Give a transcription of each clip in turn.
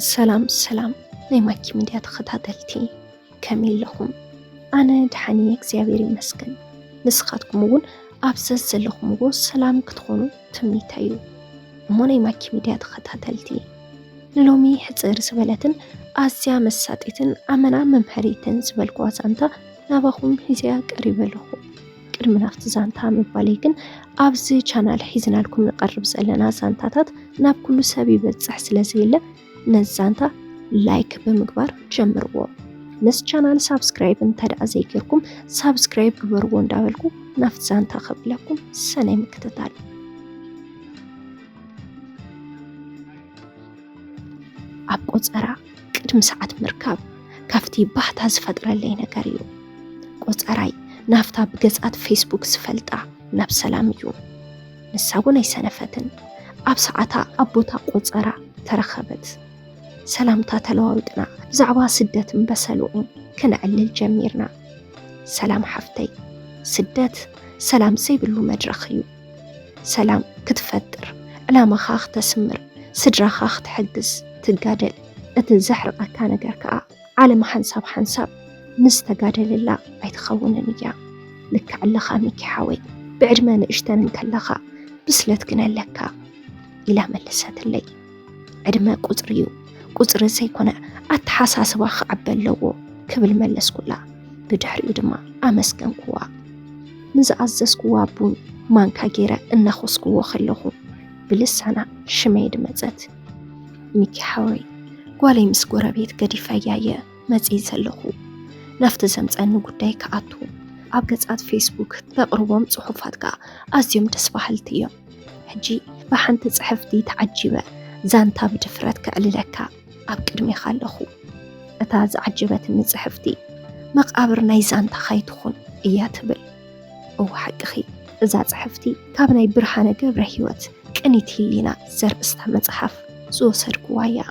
ሰላም ሰላም ናይ ማኪ ሚድያ ተኸታተልቲ፣ ከመይ ኣለኹም? ኣነ ደሓን እየ እግዚኣብሔር ይመስገን። ንስኻትኩም እውን ኣብ ዘዘለኹምዎ ሰላም ክትኾኑ ትምኒተይ እዩ። እሞ ናይ ማኪ ሚድያ ተኸታተልቲ፣ ንሎሚ ሕፅር ዝበለትን ኣዝያ መሳጢትን ኣመና መምሃሪትን ዝበልኩዋ ዛንታ ናባኹም ሒዘያ ቀሪበ ኣለኹ። ቅድሚ ናብቲ ዛንታ ምባለይ ግን ኣብዚ ቻናል ሒዝናልኩም ንቐርብ ዘለና ዛንታታት ናብ ኩሉ ሰብ ይበፅሕ ስለ ዘየለ ነዚ ዛንታ ላይክ ብምግባር ጀምርዎ። ነዚ ቻናል ሳብስክራይብ እንተደኣ ዘይገርኩም ሳብስክራይብ ግበርዎ እንዳበልኩ ናብቲ ዛንታ ከብለኩም ሰናይ ምክትታል። ኣብ ቆፀራ ቅድሚ ሰዓት ምርካብ ካብቲ ባህታ ዝፈጥረለይ ነገር እዩ። ቆፀራይ ናብታ ብገፃት ፌስቡክ ዝፈልጣ ናብ ሰላም እዩ። ንሳ እውን ኣይሰነፈትን። ኣብ ሰዓታ ኣብ ቦታ ቆፀራ ተረኸበት። ሰላምታ ተለዋዊጥና ብዛዕባ ስደትን በሰልኡን ክነዕልል ጀሚርና። ሰላም ሓፍተይ፣ ስደት ሰላም ዘይብሉ መድረኽ እዩ። ሰላም ክትፈጥር፣ ዕላማኻ ክተስምር፣ ስድራኻ ክትሕግዝ ትጋደል። እቲ ዘሕርቐካ ነገር ከኣ ዓለም ሓንሳብ ሓንሳብ ንዝተጋደለላ ኣይትኸውንን እያ። ልክዕ ኣለኻ ሚኪ ሓወይ፣ ብዕድመ ንእሽተን እንከለኻ ብስለት ግን ኣለካ ኢላ መለሰትለይ። ዕድመ ቁጽሪ እዩ፣ ቁጽሪ ዘይኮነ ኣተሓሳስባ ክዓቢ ኣለዎ ክብል መለስኩላ። ብድሕሪኡ ድማ ኣመስገንኩዋ። ንዝኣዘዝኩዋ ቡን ማንካ ገይረ እናኾስኩዎ ከለኹ ብልሳና ሽመይ ድመጸት። ሚኪ ሓወይ፣ ጓለይ ምስ ጎረቤት ገዲፈያ እየ መጺእ ዘለኹ። ናብቲ ዘምጸኒ ጉዳይ ክኣቱ ኣብ ገጻት ፌስቡክ ተቕርቦም ጽሑፋት ከኣ ኣዝዮም ደስ በሃልቲ እዮም። ሕጂ ብሓንቲ ጽሕፍቲ ተዓጂበ ዛንታ ብድፍረት ከዕልለካ ኣብ ቅድሜኻ ኣለኹ። እታ ዝዓጀበትኒ ጽሕፍቲ መቓብር ናይ ዛንታኻ ኣይትኹን እያ ትብል። እወ ሓቅኺ፣ እዛ ጽሕፍቲ ካብ ናይ ብርሃነ ገብረ ህይወት ቅኒት ህሊና ዘርእስታ መጽሓፍ ዝወሰድኩዋ እያ።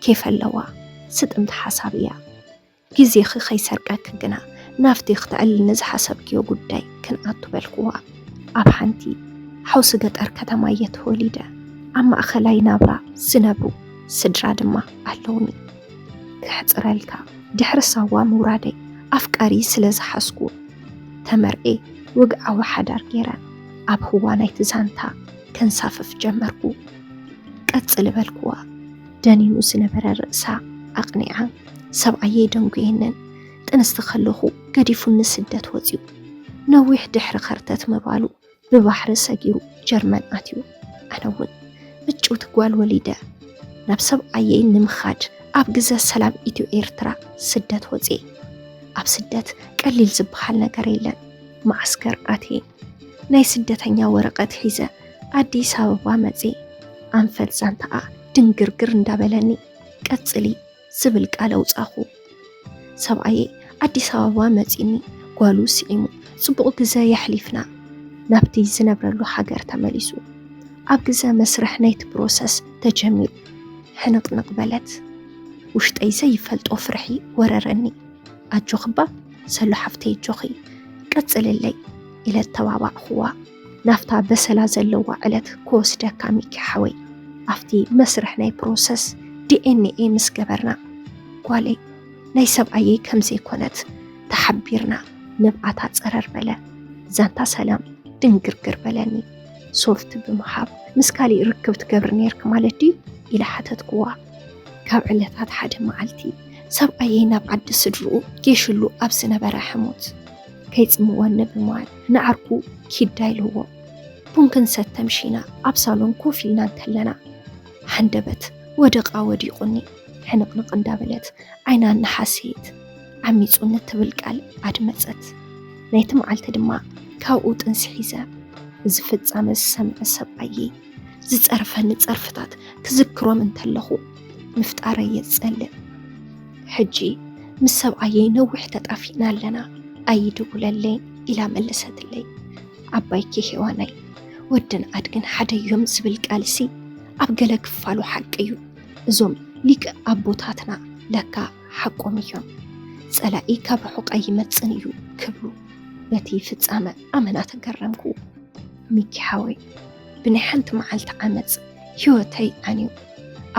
ኬፍ ኣለዋ፣ ስጥምቲ ሓሳብ እያ። ግዜኺ ከይሰርቀኪ ግና ናብቲ ክተዕልልኒ ዝሓሰብክዮ ጉዳይ ክንኣቱ በልክዋ። ኣብ ሓንቲ ሓውሲ ገጠር ከተማ እየ ተወሊደ። ኣብ ማእኸላይ ናብራ ዝነብሩ ስድራ ድማ ኣለውኒ። ከሕፅረልካ፣ ድሕሪ ሳዋ ምውራደይ ኣፍቃሪ ስለ ዝሓዝኩ ተመርዔ ወግዓዊ ሓዳር ገይረ ኣብ ህዋ ናይቲ ዛንታ ከንሳፍፍ ጀመርኩ። ቀጽሊ በልክዋ። ደኒኑ ዝነበረ ርእሳ ኣቕኒዓ፣ ሰብኣየይ ደንጉየንን ጥንስቲ ከለኹ ገዲፉኒ ስደት ወጺኡ። ነዊሕ ድሕሪ ኸርተት ምባሉ ብባሕሪ ሰጊሩ ጀርመን ኣትዩ። ኣነ እውን ምጭውቲ ጓል ወሊደ ናብ ሰብኣየይ ንምኻድ ኣብ ግዘ ሰላም ኢትዮ ኤርትራ ስደት ወፅየ። ኣብ ስደት ቀሊል ዝበሃል ነገር የለን። መዓስከር ኣትየ ናይ ስደተኛ ወረቐት ሒዘ ኣዲስ ኣበባ መፅየ። ኣንፈት ዛንታኣ ድንግርግር እንዳበለኒ ቀፅሊ ዝብል ቃል ኣውፃኹ። ሰብኣየይ ኣዲስ ኣበባ መፂኒ ጓሉ ስዒሙ ፅቡቕ ግዘ የሕሊፍና። ናብቲ ዝነብረሉ ሃገር ተመሊሱ ኣብ ግዘ መስርሕ ናይቲ ፕሮሰስ ተጀሚሩ ሕንቕንቕ በለት። ውሽጠይ ዘይፈልጦ ፍርሒ ወረረኒ። ኣጆኺ እባ ሰሉ ሓፍተይ ኣጆኺ ቀፅልለይ ኢለ ኣተባባዕኹዋ። ናብታ በሰላ ዘለዋ ዕለት ክወስደካ ሚኪ ሓወይ ኣብቲ መስርሕ ናይ ፕሮሰስ ዲኤንኤ ምስ ገበርና ጓለይ ናይ ሰብኣየይ ከም ዘይኮነት ተሓቢርና ንብዓታ ጸረር በለ። ዛንታ ሰላም ድንግርግር በለኒ። ሶፍት ብምሃብ ምስ ካሊእ ርክብ ትገብሪ ነይርኪ ማለት ድዩ ኢለ ሓተትክዋ። ካብ ዕለታት ሓደ መዓልቲ ሰብኣየይ ናብ ዓዲ ስድርኡ ጌሽሉ ኣብ ዝነበረ ሕሞት ከይጽምወኒ ብምባል ንዓርኩ ኪዳ ኢልዎ ቡን ክንሰተ ምሺና ኣብ ሳሎን ኮፍ ኢልና እንከለና ሃንደበት ወደቓ ወዲቑኒ ሕንቕንቕ እንዳበለት ዓይና እናሓሰየት ዓሚጹኒ ትብል ቃል ኣድመጸት። ናይቲ መዓልቲ ድማ ካብኡ ጥንሲ ሒዘ። እዚ ፍጻመ ዝሰምዐ ሰብኣየይ ዝጸርፈኒ ጸርፍታት ክዝክሮም እንተለኹ ምፍጣረይ እየ ዝጸልእ። ሕጂ ምስ ሰብኣየይ ነዊሕ ተጣፊእና ኣለና ኣይድውለለይን ኢላ መለሰትለይ። ዓባይኪ ሄዋናይ ወድን ኣድግን ሓደ እዮም ዝብል ቃልሲ ኣብ ገለ ክፋሉ ሓቂ እዩ። እዞም ሊቅ ኣቦታትና ለካ ሓቆም እዮም። ጸላኢ ካብ ርሑቕ ኣይመጽን እዩ ክብሉ በቲ ፍጻመ ኣመና ተገረምኩ። ሚኪ ሓወይ ብናይ ሓንቲ መዓልቲ ዓመጽ ህይወተይ ዓንዩ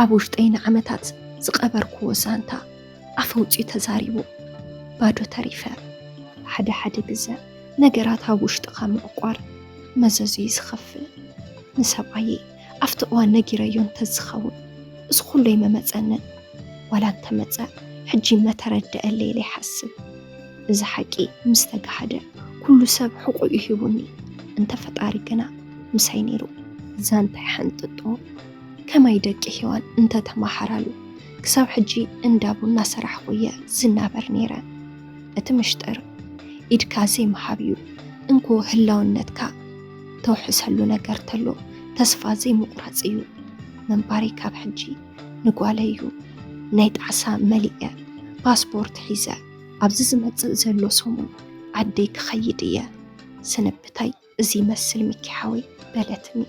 ኣብ ውሽጠይ ንዓመታት ዝቐበርክዎ ዛንታ ኣፍ ኣውጺኡ ተዛሪቡ ባዶ ተሪፈ። ሓደ ሓደ ግዘ ነገራት ኣብ ውሽጥኻ ምዕቋር መዘዙ እዩ ዝኸፍል። ንሰብኣየይ ኣብቲ እዋን ነጊረዮ እንተዝኸውን እዚ ኩሉ ኣይመመጸንን። ዋላ እንተመጸ ሕጂ መተረደኣለይ ኢለ ይሓስብ። እዚ ሓቂ ምስ ተጋሃደ ኩሉ ሰብ ሕቁኡ ሂቡኒ። እንተ ፈጣሪ ግና ምሳይ ነይሩ። ዛንታይ ሓንጥጦ ከማይ ደቂ ሄዋን እንተተማሓራሉ ክሳብ ሕጂ እንዳ ቡና ሰራሕኩ እየ ዝናበር ነይረ። እቲ ምሽጥር ኢድካ ዘይምሃብ እዩ። እንኮ ህላውነትካ ተውሕሰሉ ነገር ተሎ ተስፋ ዘይምቑራጽ እዩ። ምንባረይ ካብ ሕጂ ንጓለይ እዩ። ናይ ጣዕሳ መሊኤ ፓስፖርት ሒዘ ኣብዚ ዝመጽእ ዘሎ ሰሙን ዓደይ ክኸይድ እየ። ስንብታይ እዚ ይመስል ሚኪ ሓወይ በለትኒ።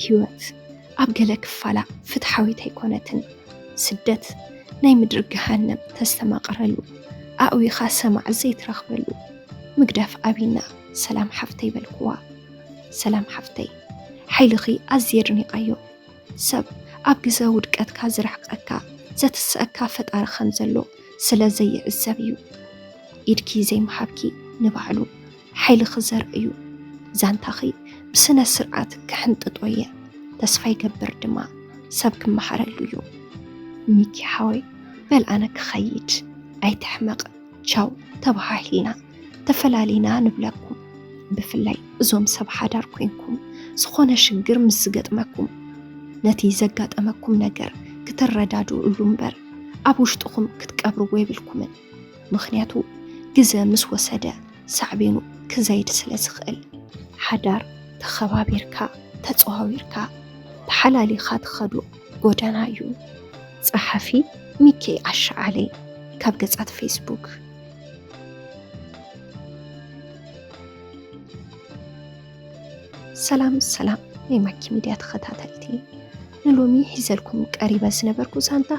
ህይወት ኣብ ገለ ክፋላ ፍትሓዊት ኣይኮነትን። ስደት ናይ ምድሪ ገሃነም ተስተማቕረሉ ኣእዊኻ ሰማዕ ዘይትረኽበሉ ምግዳፍ ኣቢና ሰላም ሓፍተይ በልክዋ። ሰላም ሓፍተይ ሓይልኺ ኣዝየ ኣድኒቐዮ። ሰብ ኣብ ግዘ ውድቀትካ ዝርሕቀካ ዘትስኣካ ፈጣሪ ከም ዘሎ ስለ ዘይዕዘብ እዩ። ኢድኪ ዘይምሃብኪ ንባዕሉ ሓይልኺ ዘርኢ እዩ። ዛንታኺ ብስነ ስርዓት ክሕንጥጦ እየ። ተስፋ ይገብር ድማ ሰብ ክመሃረሉ እዩ። ሚኪ ሓወይ በል ኣነ ክኸይድ ኣይትሕመቕ። ቻው ተባሃሂልና ተፈላሊና ንብለኩም። ብፍላይ እዞም ሰብ ሓዳር ኮይንኩም ዝኾነ ሽግር ምስ ዝገጥመኩም ነቲ ዘጋጠመኩም ነገር ክትረዳድእሉ እምበር ኣብ ውሽጥኹም ክትቀብርዎ የብልኩምን። ምኽንያቱ ግዘ ምስ ወሰደ ሳዕቤኑ ክዘይድ ስለ ዝኽእል። ሓዳር ተኸባቢርካ ተጸዋዊርካ ተሓላሊኻ ትኸዶ ጎደና እዩ። ጸሓፊ ሚኪ ኣሻዓለይ ካብ ገጻት ፌስቡክ። ሰላም ሰላም ናይ ማኪ ሚድያ ተኸታተልቲ፣ ንሎሚ ሒዘልኩም ቀሪበ ዝነበርኩ ዛንታ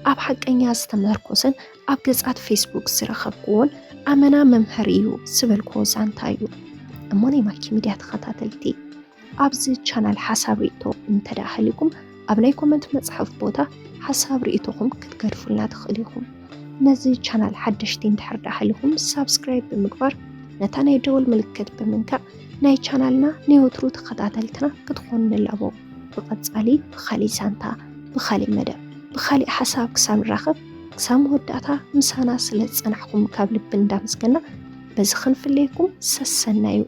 ኣብ ሓቀኛ ዝተመርኮሰን ኣብ ገጻት ፌስቡክ ዝረኸብኩዎን ኣመና መምሃሪ እዩ ዝበልኩዎ ዛንታ እዩ። እሞ ናይ ማኪ ሚድያ ተኸታተልቲ ኣብዚ ቻናል ሓሳብ ርእቶ እንተደኣ ሃሊኩም ኣብ ናይ ኮመንት መጽሓፍ ቦታ ሓሳብ ርእቶኹም ክትገድፉልና ትኽእሉ ኢኹም። ነዚ ቻናል ሓደሽቲ እንድሕር ደኣ ሃሊኹም ሳብስክራይብ ብምግባር ነታ ናይ ደወል ምልክት ብምንካእ ናይ ቻናልና ናይ ወትሩ ተኸታተልትና ክትኾኑ ንላቦ። ብቐጻሊ ብኻሊእ ዛንታ፣ ብኻሊእ መደብ፣ ብኻሊእ ሓሳብ ክሳብ ንራኸብ ክሳብ መወዳእታ ምሳና ስለ ዝጸናሕኩም ካብ ልቢ እንዳመስገና በዚ ክንፍለየኩም ሰሰና እዩ።